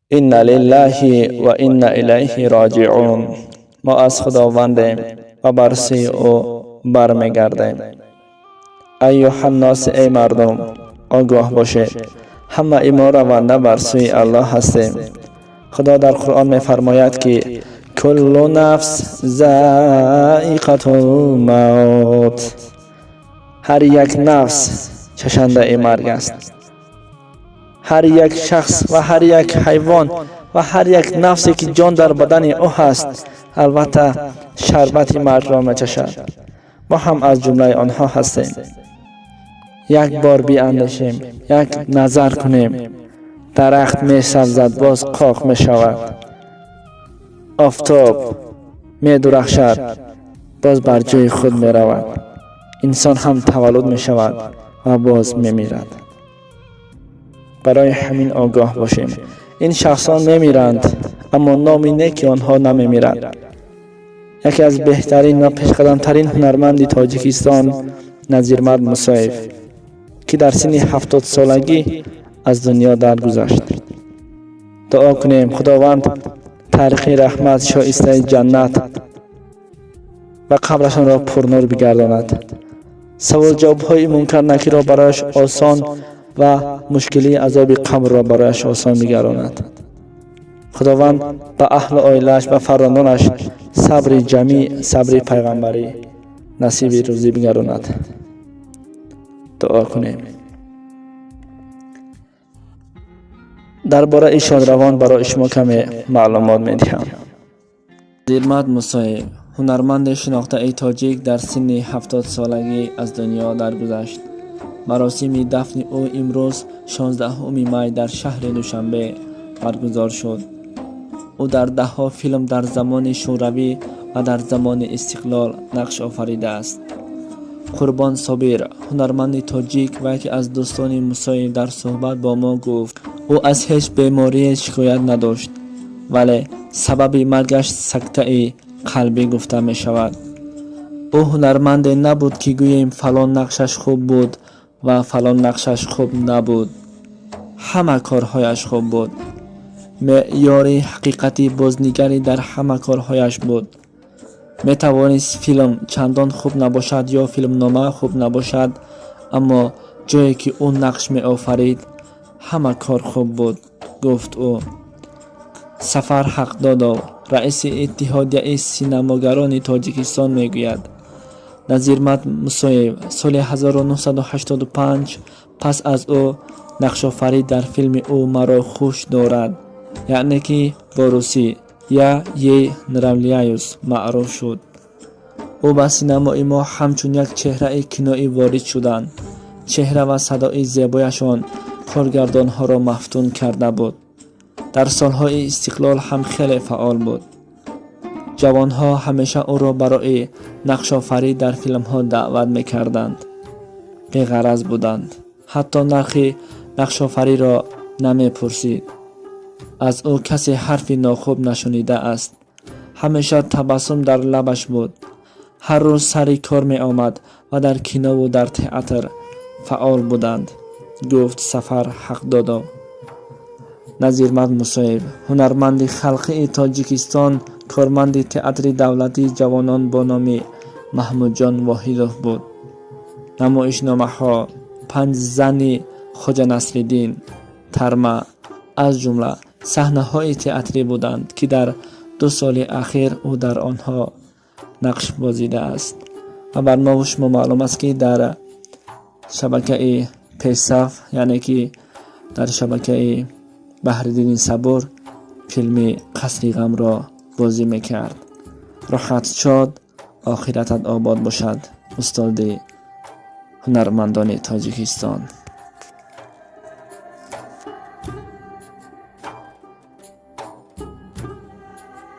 Инна лиллаҳи ва инна илайҳи роҷиун. Мо аз Худовандем ва бар сӯи ӯ бармегардем. Айюҳаннос, эй мардум, огоҳ бошед, ҳамаи мо раванда бар сӯи Аллоҳ ҳастем. Худо дар Қуръон мефармояд, ки куллу нафс заиқатул мавт, ҳар як нафс чашандаи марг аст. Ҳар як шахс ва ҳар як ҳайвон ва ҳар як нафсе, ки ҷон дар бадани ӯ ҳаст, албатта, шарбати маргро мечашад. Мо ҳам аз ҷумлаи онҳо ҳастем. Як бор биандешем, як назар кунем: дарахт месабзад, боз қоқ мешавад, офтоб медурахшад, боз бар ҷои худ меравад, инсон ҳам таваллуд мешавад ва боз мемирад. Барои ҳамин огоҳ бошем: ин шахсон мемиранд, аммо номи неки онҳо намемирад. Яке аз беҳтарин ва пешқадамтарин ҳунарманди Тоҷикистон, Назирмард Мусоев, ки дар синни 70-солагӣ аз дунё даргузашт. Дуо кунем, Худованд тариқи раҳмат, шоистаи ҷаннат ва қабрашонро пурнур бигардонад, саволҷавобҳои Мункар Накирро барояш осон ва мушкилии азоби қабрро барояш осон бигардонад. Худованд ба аҳлу оилааш ва фарзандонаш сабри ҷамил, сабри пайғамбарӣ насиби рӯзӣ бигардонад. Дуо кунем. Дар бораи шодравон барои шумо каме маълумот медиҳам. Зирмат Мусоев, ҳунарманди шинохтаи тоҷик, дар синни 70-солагӣ аз дунё даргузашт. Маросими дафни ӯ имрӯз, 16 май, дар шаҳри Душанбе баргузор шуд. Ӯ дар даҳҳо филм дар замони Шӯравӣ ва дар замони истиқлол нақш офаридааст. Қурбон Собир, ҳунарманди тоҷик ва яке аз дӯстони Мусоев, дар суҳбат бо мо гуфт: ӯ аз ҳеҷ беморие шикоят надошт, вале сабаби маргаш сактаи қалбӣ гуфта мешавад. Ӯ ҳунарманде набуд, ки гӯем фалон нақшаш хуб буд ва фалон нақшаш хуб набуд. Ҳама корҳояш хуб буд. Меъёри ҳақиқати бознигарӣ дар ҳама корҳояш буд. Метавонист филм чандон хуб набошад ё филмнома хуб набошад, аммо ҷое ки ӯ нақш меофарид, ҳама кор хуб буд, гуфт ӯ. Сафар Ҳақдодов, раиси Иттиҳодияи синамогарони Тоҷикистон, мегӯяд: Назирмат Мусоев соли 1985 пас аз ӯ нақшофарӣ дар филми «Ӯ маро хуш дорад», яъне ки бо русӣ «Я ей нравлюсь», маъруф шуд. Ӯ ба синамои мо ҳамчун як чеҳраи киноӣ ворид шуданд. Чеҳра ва садои зебояшон коргардонҳоро мафтун карда буд. Дар солҳои истиқлол ҳам хеле фаъол буд. Ҷавонҳо ҳамеша ӯро барои нақшофарӣ дар филмҳо даъват мекарданд. Беғараз буданд, ҳатто нархи нақшофариро намепурсид. Аз ӯ касе ҳарфи нохуб нашунидааст. Ҳамеша табассум дар лабаш буд. Ҳар рӯз сари кор меомад ва дар кинову дар театр фаъол буданд, гуфт Сафар Ҳақдодов. Назирмат Мусоев, ҳунарманди халқии Тоҷикистон, корманди Театри давлатии ҷавонон бо номи Маҳмудҷон Воҳидов буд. Намоишномаҳо «Панҷ зани Хоҷа Насриддин», «Тарма» аз ҷумла саҳнаҳои театрӣ буданд, ки дар 2 соли ахир ӯ дар онҳо нақш бозидааст. Ва бар мову шумо маълум аст, ки дар шабакаи пешсаф, яъне ки дар шабакаи Баҳриддини Сабур, филми «Қасри ғамро» бозӣ мекард. Роҳат шод, охиратат обод бошад, устоди ҳунармандони Тоҷикистон.